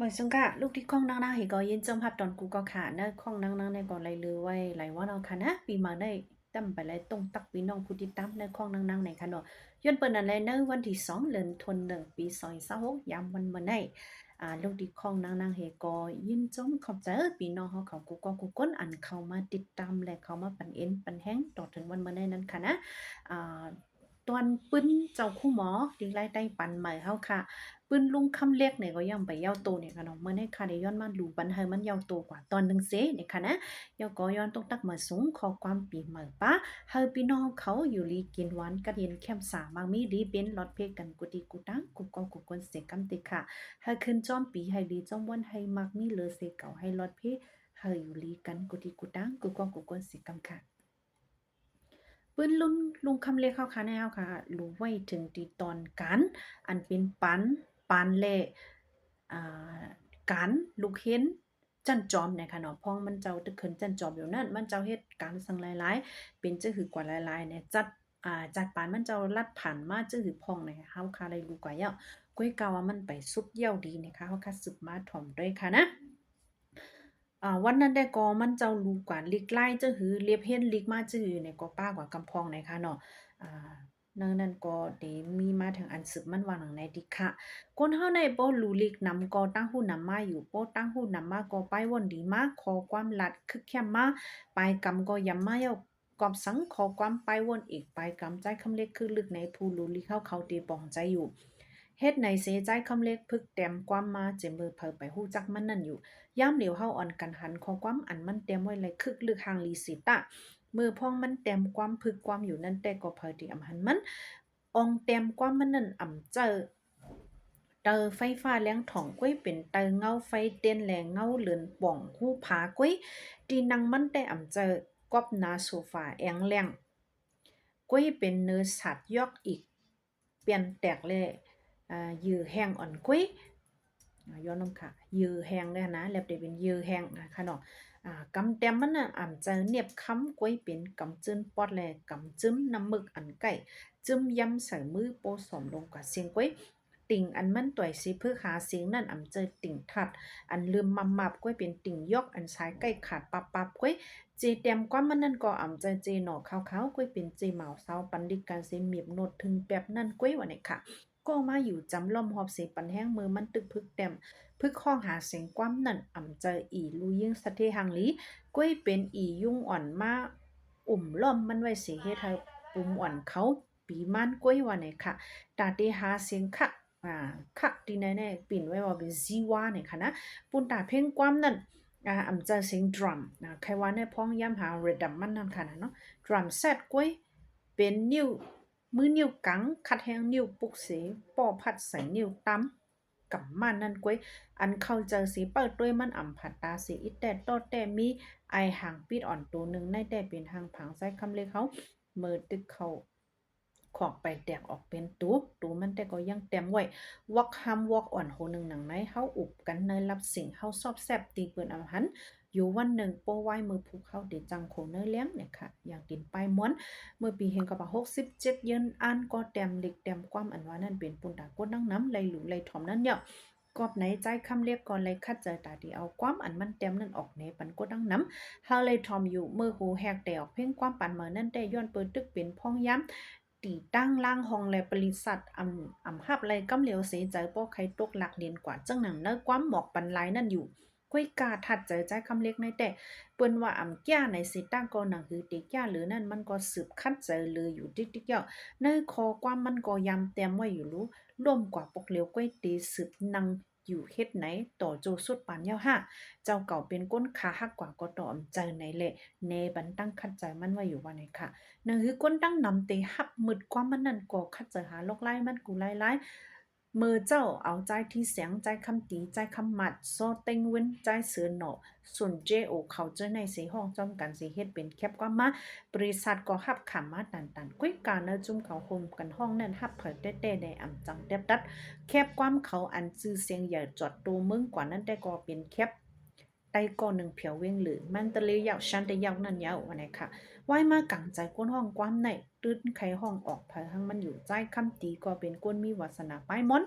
ໂອ້ຍ ສົງກະ ລູກທີ່ຂອງນາງນາເຮກໍຍິນດີຕ້ອນຮັບຕອນກູ່ເກົ່າເນາະ. ຂອງນາງນາເນກໍໄດ້ລືໄວ້ຫຼາຍວັນແລ້ວເນາະ ປີໃໝ່ໄດ້ຕຳໄປໄດ້ຕົງຕັກພີ່ນ້ອງຜູ້ຕິດຕາມໃນຂອງນາງນາເນາະ. ຍ້ອນເປີນນັ້ນແຫຼະ ໃນວັນທີສອງ ເດືອນທະນວາ ປີສອງພັນຊາວຫົກ ຍາມວັນມື້ໃນ ອາ ລູກທີ່ຂອງນາງນາເຮກໍຍິນດີຂອບໃຈພີ່ນ້ອງເຮົາເຂົາກູ່ເກົ່າກູ່ຄົນ ອັນເຂົ້າມາຕິດຕາມ ແລະ ເຂົ້າມາປັນເອັນປັນແຮງຕໍ່ເຖິງວັນມື້ໃນນັ້ນເນາະ. ອາ ຕອນປືນເຈົ້າຄູໝໍ ທີ່ລາຍໄຕ້ປານໃໝ່ເຮົາເນາະ ປືນລຸງຄຳເລັກເນກໍຍັງໄປເຍົາໂຕເນກະເນາະ. ມື້ໃນຂ້າໄດ້ຍ້ອນມາດູບັນໃຫ້ມັນເຍົາໂຕກວ່າຕອນໜຶ່ງເຊເນກະເນາະ. ແລ້ວກໍຍ້ອນຕົກຕັກມາສູງ ຂໍຄວາມປີໃໝ່ປະ ໃຫ້ພີ່ນ້ອງເຂົາຢູ່ດີກິນຫວານ ກັດເຢັນແຄ້ມສາ ໝາກມີດີເປັນ ລອດເພກັນກູ່ທີ່ກູ່ທາງ ກູ່ເກົ່າກູ່ຄົນເຊກຳຕິກະ. ໃຫ້ຂຶ້ນຈອມປີ ໃຫ້ດີຈອມວັນ ໃຫ້ໝາກມີເຫຼືອເຊເກົ່າ ໃຫ້ລອດເພ ໃຫ້ຢູ່ດີກັນກູ່ທີ່ກູ່ທາງ ກູ່ເກົ່າກູ່ຄົນເຊກຳກະ. ປືນລຸງຄຳເລັກເຮົາເນກະ ເຮົາກະລູໄວ້ເຖິງທີ່ຕອນການ ອັນເປັນປານ ປານແລະ ອາ ການລຸກເຫັນ ຊັ້ນຈອມເນກະເນາະ. ພອງມັນເຈົ້າຕຶກຂຶ້ນຊັ້ນຈອມຢູ່ນັ້ນ ມັນເຈົ້າເຮັດການສັງຫຼາຍໆ ເປັນຈະຫືກວ່າຫຼາຍໆເນ ຈັດ ອາ ຈັດປານມັນເຈົ້າລັດຜ່ານມາຈະຫືພອງເນ ເຮົາກະໄດ້ຮູ້ກວ່າເຍົາະ ກ້ວຍກາວ່າມັນໄປສຸດຍາວດີເນກະ. ເຮົາກະສືບມາຖອມດ້ວຍເນກະ. ອາ ວັນນັ້ນແດ່ກໍມັນເຈົ້າຮູ້ກວ່າລິກຫຼາຍຈະຫື ເລັບເຫັນລິກມາຈະຫືເນ ກໍປ້າກວ່າກຳພອງເນກະເນາະ. ອາ ເນ ນັ້ນກໍໄດ້ມີມາເຖິງອັນສືບມັນວ່າໜັງໃນຕິກະ. ຄົນເຮົາໃນບໍ່ຮູ້ລິກນຳກໍຕ່າງຮູ້ນຳມາຢູ່ ບໍ່ຕ່າງຮູ້ນຳມາກໍປາຍວົນດີມາ ຂໍ້ຄວາມລັດຄຶກແຄ້ມມາ ປາຍກຳກໍຢຳມາເຍົາ. ກອບສັງຂໍ້ຄວາມປາຍວົນອີກປາຍກຳ ໃຈຄຳເລັກຄຶກລຶກໃນຜູ້ຮູ້ລິກເຮົາເຂົາຕິປອງໃຈຢູ່. ເຮັດໃນເຊໃຈຄຳເລັກພຶກແຕ້ມຄວາມມາ ເຈເມີໃຜໄປຮູ້ຈັກມັນນັ້ນຢູ່. ຍາມຫຼຽວເຮົາອ່ອນກັນຫັນຂໍ້ຄວາມອັນມັນແຕ້ມໄວ້ໄລຄຶກລຶກຮ່າງລີເສຕະ ເມີພອງມັນແຕ້ມຄວາມພຶກຄວາມຢູ່ນັ້ນແຕ່ກໍໃຜທີ່ອຳຫັນມັນ ອ່ອງແຕ້ມຄວາມມັນນັ້ນອຳເຈີ ເຕີໄຟຟ້າແລງທອງ ກ້ວຍເປັນເຕີເງົາໄຟເຕັ້ນ ແລະ ເງົາເລີນປ່ອງຮູຜາ ກ້ວຍທີ່ນັ່ງມັນແຕ່ອຳເຈີ ກອບໜ້າໂຊຟາແອງແລງ ກ້ວຍເປັນເນີສາດຢອກອີກ ປ່ຽນແຕກ ແລະ ອາ ເຫຍື່ອແຮງອ່ອນ ກ້ວຍ ອາ ຍ້ອນນຳຂາ ເຫຍື່ອແຮງເດ້ຫັ້ນນະ ແລະ ໄດ້ເປັນເຫຍື່ອແຮງ ອາ ຂະເນາະ. ອາ ກຳແຕ້ມມັນນະ ອຳເຈີເໜັບຄຳ ກ້ວຍເປັນກຳຈືນປອດ ແລະ ກຳຈືນນ້ຳເໝິກອັນໃກ້ ຈືມຢຳໃສ່ມືໂປ້ສອມລົງກວ່າເຊງ ກ້ວຍ ຕິ່ງອັນມັນຕ່ອຍຊິເພິກຫາເຊງນັ້ນ ອຳເຈີຕິ່ງທັດ ອັນລຶມມາບໆ ກ້ວຍເປັນຕິ່ງຢອກ ອັນຊາຍໃກ້ຂາດປັບໆ ກ້ວຍ ເຈແຕ້ມຄວາມມັນນັ້ນກໍອຳເຈີເຈໜໍຂາວໆ ກ້ວຍເປັນເຈໝາວຊາວປັນລິກກັນເຊ ມີບໂນດເຖິງແປບນັ້ນ ກ້ວຍວ່າເນກະ. ກໍມາຢູ່ຈຳລ້ອມຮອບເຊປັນແຮງ ເມີມັນຕຶກເພິກແຕ້ມ ເພິກຮ້ອງຫາເຊງຄວາມນັ້ນ ອຳເຈີອີລູຍິງສະເທຫາງລີ ກ້ວຍເປັນອີຍຸງອ່ອນມາອຸ້ມລ້ອມມັນໄວ້ເຊ ເຮັດໃຫ້ປຸມອ່ອນເຂົາ ປີມານ ກ້ວຍວ່າເນກະ. ຕາເຕຫາເຊງຄັກ ອາ ຄັກທີ່ໃນແນ່ປິ່ນໄວ້ວ່າເປັນຊີວາເນກະນະ ປຸນຕາເພງຄວາມນັ້ນ ອາ ອຳເຈີເຊງດຣັມ ອາ ໄຄວ່າແນ່ພອງຍາມຫາເຣດດຳມັນນັ້ນຄະນະເນາະ. ດຣັມແຊດ ກ້ວຍເປັນນິ້ວ ມືນິ້ວກາງຂັດແຮງນິ້ວປຸກເສ ປ້ອພັດໃສ່ນິ້ວຕາມກຳມານນັ້ນ ກ້ວຍ ອັນເຂົ້າເຈີເສ ເປີດໂຕຍມັນອຳຜາດຕາເສ ອິດແຕ່ຕໍ່ແຕ່ມີອາຍຫາງປິດອ່ອນໂຕໜຶ່ງ ໃນແຕ່ເປັນຫາງຜາງໃຈຄຳເລັກເຮົາ ເມີຕຶກເຂົ້າ ຂອກໄປແຕກອອກເປັນໂຕ ໂຕມັນແຕ່ກໍຍັງແຕ້ມໄວ້ ວັກຫ້າມວອກອ່ອນໂຫໜຶ່ງໜັງໃນ ເຮົາອຸບກັນໃນລັບເສັງ ເຮົາຊອບແຊບຕີເປີນອຳຫັນ ຢູ່ວັນໜຶ່ງໂປ້ວາຍ ເມີພູເຂົາເດຈັງໂຂງເນີແລງເນກະ ຢ່າງຕີນປ້າຍມ່ວນ ເມີປີເຮງເກົ້າພັນຫົກສິບເຈັດ ເຢິນອ່ານກໍແຕ້ມເລັກແຕ້ມຄວາມອັນວ່ານັ້ນ ເປັນປຸນຕາກົດນັ່ງນຳ ໄລຫຼູໄລຖ່ອມນັ້ນເນາະ. ກອບໃນໃຈຄຳເລັກກໍໄລຂັດໃຈຕາທີ່ເອົາຄວາມອັນມັນແຕ້ມນັ້ນອອກແນປັນກົດນັ່ງນຳ ເຮົາໄລຖ່ອມຢູ່ ເມີໂຫແຮກແຕ່ອອກເພງຄວາມປານເມີນັ້ນແຕ່ ຍ້ອນເປີດຕຶກເປັນພອງຍາມ ຕີຕັ້ງລ້າງຫ້ອງ ແລະ ບໍລິສັດ ອຳ ອຳຮັບໄລກຳຫຼຽວເສ ໃຈບໍ່ໃຄຕົກຫຼັກເລນກວ່າ ຈັ່ງໜັງໃນຄວາມໝອກບັນລາຍນັ້ນຢູ່ ກ້ວຍກາທັດໃຈໃຈຄຳເລັກໃນແຕ່ ເປີ້ນວ່າອຳກ້ຽໃນເສຕາກໍໜັງຫືເຕກ້ຽເຫຼືອນັ້ນ ມັນກໍສືບຂັດໃຈເຫຼືອຢູ່ຕິກໆ ເຈົ້າ ໃນຂໍ້ຄວາມມັນກໍຍາມແຕ້ມໄວ້ຢູ່ ລູ ລົ້ມກວ່າປົກຫຼຽວ ກ້ວຍເຕສືບນັ່ງ ຢູ່ເຮັດໃນຕໍ່ໂຈສຸດປານເຍົາຫາ ເຈົ້າເກົ່າເປັນຄົນຂາຫັກກວ່າກໍຕໍ່ອຳເຈີໃນແລະ ແນບັນຕັ້ງຂັດໃຈມັນໄວ້ຢູ່ວ່າໃນຂະ ໜັງຫືຄົນຕັ້ງນຳເຕຮັບມືດຄວາມມັນນັ້ນກໍຂັດໃຈຫາລອກລາຍມັນກູ່ລາຍໆ ເມີເຈົ້າເອົາໃຈທີ່ແສງ ໃຈຄຳຕີ ໃຈຄຳໝາດ ຊໍເຕັງເວັນ ໃຈເສືອໜໍ ສ່ວນເຈໂອເຂົາເຈີໃນເສ ຮ້ອງຈ້ອມກັນເສ ເຮັດເປັນແຄບຄວາມມາ ບໍລິສັດກໍຮັບຂາມມາຕັນໆ ກ້ວຍກາເນີຈຸ້ມເຂົາໂຮມກັນຮ້ອງນັ້ນ ຮັບເຜີແຕ່ແຕ່ໃນອຳຈັງແຕບຕັດ ແຄບຄວາມເຂົາອັນຊື່ສຽງໃຫຍ່ຈອດໂຕເມືອງກວ່ານັ້ນແຕ່ກໍເປັນແຄບ ໃຕ້ເກາະໜຶ່ງແຖວວຽງເລີ ມັນຕະເລເຍົາະ ຊານຕະເຍົາະນັ້ນເຍົາະ ວ່າແນ່ຄ່ະ. ວາຍມາກາງໃຈຄົນຮ້ອງຄວາມໃນ ຕື່ນໄຄຮ້ອງອອກໃຜຫັ້ງມັນຢູ່. ຈ້າຍຄຳຕີກໍເປັນຄົນມີວາສະໜາປ້າຍມ່ອນ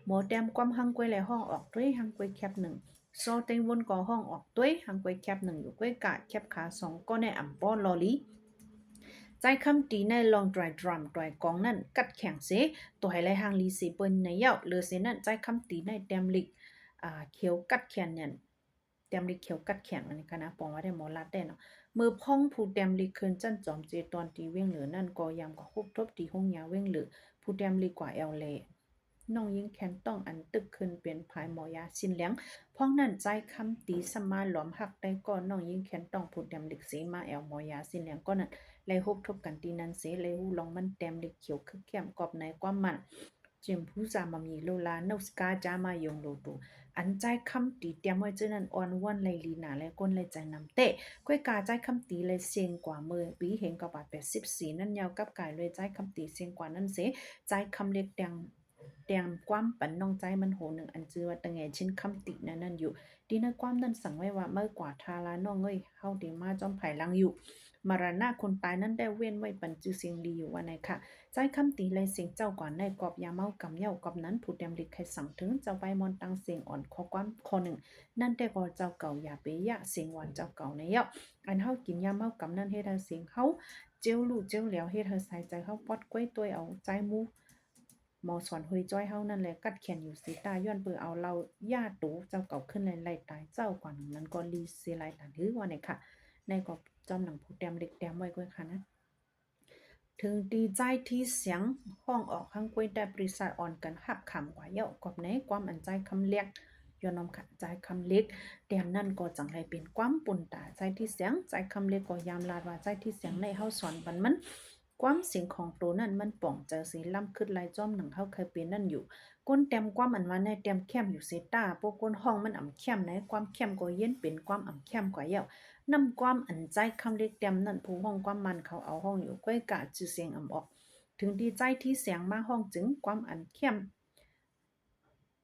ໝໍແຕ້ມຄວາມຫັ້ງກວຍແລຮ້ອງອອກດ້ວຍ ຮັ່ງກວຍແຄບໜຶ່ງ. ຊໍເຕັງວົນກໍຮ້ອງອອກດ້ວຍ ຮັ່ງກວຍແຄບໜຶ່ງຢູ່. ກວຍກະແຄບຂາສອງກໍແນ່ອຳປ້ອນລໍຫຼີ. ຈ້າຍຄຳຕີໃນລອງດວາຍດຣຳດວາຍກອງນັ້ນກັດແຂງເສ ດວາຍໄລຮັ່ງລີເສເປີ້ນໃນເຍົາະ. ເຫຼືອເສນັ້ນ ຈ້າຍຄຳຕີໃນແຕ້ມລິກ ອ່າ ຂຽວກັດແຂນແໜ້ນ ແຕ້ມລິກຂຽວກັດແຂນ ອັນນີ້ຄະນະ ປອງວ່າໄດ້ໝໍລາດແດ່ເນາະ. ເມື່ອພ້ອງຜູ້ແຕ້ມລິກຂຶ້ນຊັ້ນຈອມເຈຕອນທີ່ວຽງເລີນັ້ນ ກໍຍາມກໍຮົບທົບທີ່ໂຮງຍາວຽງເລີ ຜູ້ແຕ້ມລິກກວ່າແອວແລ ນ້ອງຍິງແຄນຕ້ອງ ອັນຕຶກຂຶ້ນເປັນພາຍໝໍຢາຊິນແຫຼງ. ພ້ອງນັ້ນ ຈ້າຍຄຳຕີສຳມາຫຼອມຮັກໄດ້ກໍນ້ອງຍິງແຄນຕ້ອງ ຜູ້ແຕ້ມລິກເສມາແອວໝໍຢາຊິນແຫຼງກໍນັ້ນ ໄລ່ຮົບທົບກັນທີ່ນັ້ນເສ ໄລ່ຮູ້ລອງມັນແຕ້ມລິກຂຽວຄຶກແຄມກອບໃນຄວາມໝັ້ນ ເຈັມຜູ້ຈາມາມີໂລລາ ນົກກາຈາມາຍົງໂລຕູ ອັນຈ້າຍຄຳຕີຕຽມໄວ້ເຈີນັ້ນ ອ່ອນວອນໄລລີໜາ ແລະ ກົນໄລໃຈນຳແຕ້. ກວຍກາຈ້າຍຄຳຕີໄລເສັງກວ່າເມີປີເຮັງເກົ້າປາຍແປດສິບສີ່ນັ້ນ ຍາວກັບກາຍລວຍຈ້າຍຄຳຕີເສັງກວ່ານັ້ນເສ ຈ້າຍຄຳເລັກແຕ່ງ ແຕ່ງຄວາມປັນນ້ອງຊາຍມັນໂຫໜຶ່ງ ອັນຊື່ວ່າຕະແງຊິນຄຳຕີນັ້ນນັ້ນຢູ່. ທີ່ໃນຄວາມນັ້ນສັ່ງໄວ້ວ່າ ເມື່ອກວ່າທາລານ້ອງເອີຍ ເຮົາເດມາຈອມພາຍຫຼັງຢູ່. ມະລະນະຄົນຕາຍນັ້ນໄດ້ເວັ້ນໄວ້ປັນຊື່ສຽງດີຢູ່ວ່າໃນຄະ. ໃຈຄຳຕີໄລ່ເສັງເຈົ້າກວ່າໃນກອບຢາເມົາກຳເຍົາະ. ກອບນັ້ນ ຜູ້ແຕ້ມລິກໄຄສັງເຖິງເຈົ້າໄປມອນຕັ້ງເສັງອ່ອນຂໍ້ຄວາມຂໍ້ໜຶ່ງ ນັ້ນແຕ່ກໍເຈົ້າເກົ່າຢ່າໄປຢາເສັງຫວານເຈົ້າເກົ່າໃນເຍົາະ. ອັນເຮົາກິນຢາເມົາກຳນັ້ນເຮັດໃຫ້ເສັງເຮົາເຈ້ວຫຼູເຈ້ວແຫຼວ ເຮັດໃຫ້ສາຍໃຈເຮົາປອດກ້ວຍ ຕ້ວຍເອົາໃຈໝູ່ ໝໍສອນຫຸຍຈ້ອຍເຮົານັ້ນແຫຼະ ກັດແຂນຢູ່ເສຕາ ຍ້ອນເປີເອົາເຫຼົ້າຢາໂຕເຈົ້າເກົ່າຂຶ້ນໄລ່ໆຕາຍເຈົ້າກວ່າໜຶ່ງນັ້ນກໍລີເສຫຼາຍຕານຮືວ່າໃນຄະ. ໃນກໍຈອມໜັງຜູ້ແຕ້ມເລັກແຕ້ມໄວ້ກ້ວຍຄະນະ. ເຖິງຕີໃຈທີ່ສຽງຮ້ອງອອກ ຮັ່ງກວຍແຕ່ປຣິສັດອ່ອນກັນຮັບຄຳກວ່າເຍົາະ. ກອບໃນຄວາມອັນໃຈຄຳເລັກ ຍ້ອນນ້ອມຂະໃຈຄຳເລັກແຕ້ມນັ້ນກໍຈັ່ງໄດ້ເປັນຄວາມປຸນຕາໃຈທີ່ສຽງ. ໃຈຄຳເລັກກໍຍາມລາດວ່າໃຈທີ່ສຽງໃນເຮົາສອນປັນມັນ ຄວາມເສັງຂອງໂຕນັ້ນມັນປອງເຈີເສ ລຳຄຶດໄລ່ຈອມໜັງເຮົາເຄີຍເປັນນັ້ນຢູ່. ຄົນແຕ້ມຄວາມອັນວ່າໃນແຕ້ມແຄມຢູ່ເສຕາ ພວກຄົນຮ້ອງມັນອຳແຄມໃນ ຄວາມແຄມກໍເຢັນເປັນຄວາມອຳແຄມກວ່າເຍົາະ. ນຳຄວາມອັນໃຈຄຳເລັກແຕ້ມນັ້ນ ຜູ້ຮ້ອງຄວາມມັນເຂົາເອົາຮ້ອງຢູ່ ກວຍກະຈື່ສຽງອຳອອກ. ເຖິງທີ່ໃຈທີ່ສຽງມາຮ້ອງຈຶ່ງຄວາມອັນແຄມ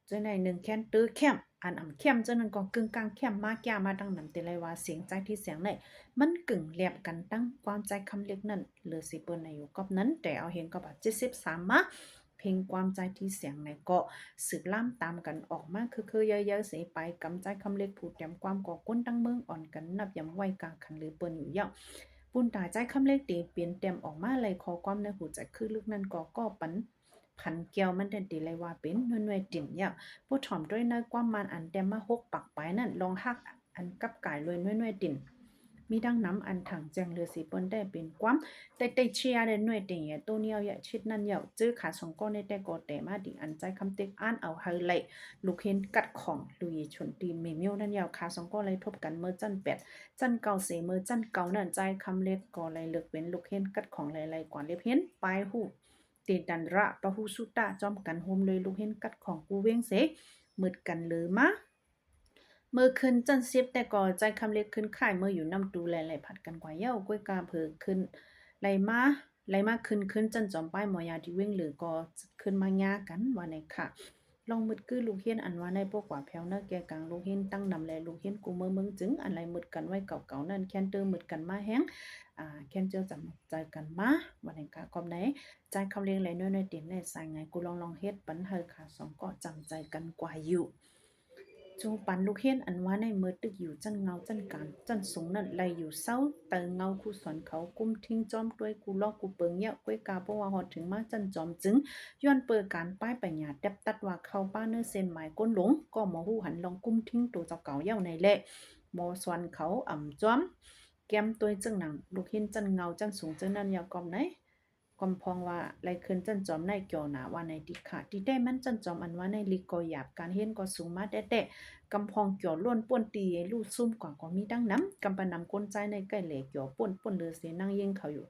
ເຈົ້າໃນໜຶ່ງແຄນເຕີແຄມ ອັນອຳແຄມເຈົ້ານັ້ນກໍກຶ່ງກາງແຄມມາແກ່ມາຕັ້ງນຳ ແຕ່ໄລວ່າສຽງໃຈທີ່ສຽງໃນມັນກຶ່ງແລບກັນຕັ້ງຄວາມໃຈຄຳເລັກນັ້ນເຫຼືອຊິເປີນໃນຢູ່ກອບນັ້ນ ແຕ່ເອົາເຮງກໍບາດເຈັດສິບສາມມາ ເພງຄວາມໃຈທີ່ສຽງໃນກໍສືບລາມຕາມກັນອອກມາ ຄືໆເຍີ້ຍໆເສໄປ ກຳໃຈຄຳເລັກຜູ້ແຕ້ມຄວາມກໍຄົນທັງເມືອງອ່ອນກັນນັບຢຳໄຫວ້ກາງຂັນຫຼືເປີນຢູ່ເຍົາະ. ປຸນຕາໃຈຄຳເລັກທີ່ເປັນແຕ້ມອອກມາໄລ່ຂໍ້ຄວາມໃນຫູໃຈຄືລຶກນັ້ນກໍກໍປັນ ພັນແກ້ວມັນແຕ່ນຕີໄລວ່າເປັນໜ່ວຍໆຕິນເຍົາະ. ຜູ້ຖ່ອມດ້ວຍໃນຄວາມໝານອັນແຕ້ມມາຫົກປັກປາຍນັ້ນ ລອງຮັກອັນກັບກາຍລວຍໜ່ວຍໆຕິນ ມີດັ່ງນຳອັນຖັງແຈ້ງເຫຼືອສີເປີ້ນໄດ້ເປັນຄວາມ ໄຕ້ໄຕ້ເຊຍໄດ້ໜ່ວຍຕິນເຍົາະ ໂຕນຽວເຍົາະຊິດນັ້ນເຍົາະ. ເຈີຂາສອງກ້ອນໃນແຕ່ກໍແຕ່ມາດີອັນໃຈຄຳເຕັກອ່ານເອົາໄຮໄລ ລູກເຫັນກັດຂອງ ລຸຍຊົນຕີເມມຽວນັ້ນເຍົາະ. ຂາສອງກ້ອນໄລ່ທົບກັນເມີຊັ້ນແປດ ຊັ້ນເກົ້າເສ ເມີຊັ້ນເກົ້ານັ້ນ ໃຈຄຳເລັກກໍໄລ່ເລິກເປັນລູກເຫັນກັດຂອງໄລ່ໆກວ່າເລັບເຫັນ ປາຍຫູ ເຕຕັນຣະ ປະຫຸສຸຕະ ຈອມກັນໂຮມໂດຍລູກເຫັນກັດຂອງກູເວງເສ ໝົດກັນເລີມາ. ເມີຂຶ້ນຊັ້ນສິບແຕ່ກໍໃຈຄຳເລັກຂຶ້ນຄ້າຍເມີຢູ່ນຳຕູແລໄລ່ຜັດກັນກວ່າເຍົາະ. ກວຍກາເພີຂຶ້ນໄລ່ມາ ໄລ່ມາຂຶ້ນຂຶ້ນຊັ້ນຈອມປ້າຍໝໍຢາທີ່ເວັງເຫຼືອກໍຂຶ້ນມາຍາກັນວ່າໃນຄະ. ລອງໝົດກືລູກເຫັນອັນວ່າໃນພວກກວ່າແຜວເນີແກ່ກາງລູກເຫັນຕັ້ງນຳແລລູກເຫັນກູເມີເມືອງຈຶ່ງ ອັນໄລ່ໝົດກັນໄວ້ເກົ່າໆນັ້ນ ແຄນເຕີໝົດກັນມາແຮງ ອ່າ ແຄນເຈີຈຳໃຈກັນມາວ່າໃນຄະ. ກອບໃນ ໃຈຄຳເລັກໄລ່ໜ່ວຍໆຕິນໃນສາຍງາຍກູລອງລອງເຮັດປັນໃຫ້ຂາສອງກໍຈຳໃຈກັນກວ່າຢູ່. ໂຈປັນລູກເຫັນອັນວ່າໃນເມີຕຶກຢູ່ຊັ້ນເງົາຊັ້ນກາງຊັ້ນສູງນັ້ນ ໄລ່ຢູ່ເຊົາເຕີເງົາຄູສອນເຂົາ ກຸ້ມທິງຈອມດ້ວຍກູລອກກູເປິງເຍາະ. ກວຍກາບໍ່ວ່າຮອດເຖິງມາຊັ້ນຈອມຈຶ່ງ ຍ້ອນເປີການປ້າຍປັນຍາແຕັບຕັດວ່າເຂົ້າປ້າເນີເສັ້ນໝາຍກົ້ນຫຼົງ ກໍໝໍຮູ້ຫັນລອງກຸ້ມທິງໂຕເຈົ້າເກົ່າເຍົາະໃນແລະ ໝໍສອນເຂົາອຳຈອມ ແກ້ມໂຕຍເຈີໜັງ ລູກເຫັນຊັ້ນເງົາຊັ້ນສູງເຈີນັ້ນເຍົາະ. ກອບໃນ ກຳພອງວ່າໄລ່ຂຶ້ນຊັ້ນຈອມໃນກ່ຽວໜາວ່າໃນຕິຂະ ທີ່ແທ້ມັນຊັ້ນຈອມອັນວ່າໃນລິກກໍຫຍາບ ການເຫັນກໍສູງມາແຕ່ໆ ກຳພອງກ່ຽວລ້ນປ້ນຕີລູ້ຊຸ້ມກວ່າກໍມີດັ່ງນຳ ກຳປະນຳກົ້ນໃຈໃນໃກ້ແຫຼກ່ຽວປ້ນ ປ້ນເຫຼືອເສນາງຍິງເຂົາຢູ່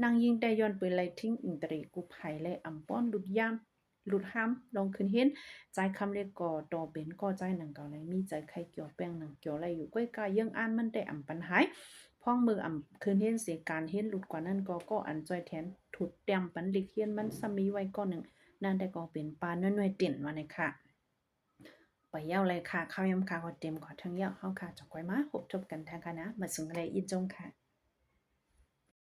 ນາງຍິງແຕ່ຍ້ອນເປີໄລ່ທິງອິນຕະຣີກູໄພແລອຳປ້ອນຫຼຸດຍາມ ຫຼຸດຫ້າມລອງຄືນເຫັນ ໃຈຄຳເລັກກໍຕໍ່ເປັນກໍໃຈໜັງເກົ່າໃນມີໃຈໄຄກ່ຽວແປ້ງໜັງກ່ຽວໄລ່ຢູ່. ກວຍກາເຍື່ອງອ່ານມັນແຕ່ອຳປັນຫາຍ ພ້ອງເມີອຳຄືນເຫັນເສ ການເຫັນຫຼຸດກວ່ານັ້ນກໍ ກໍອັນຈ່ອຍແທນ ທຸດແຕ້ມປັນລິກເຫັນມັນຊ້ຳມີໄວ້ກ້ອນໜຶ່ງ ນັ້ນແຕ່ກໍເປັນປານ້ອຍໆເຕັນວ່າໃນຄະ. ໄປຍາວເລີຍຄ່ະ ຂ່າວຍາມຄ່ຳກໍເຕັມກໍທັງຍາວ ເຮົາຄ່ະຈະຄ່ອຍມາພົບທົບກັນທາງຄະນະ ມາສົ່ງແລະອີ່ຈົງຄ່ະ.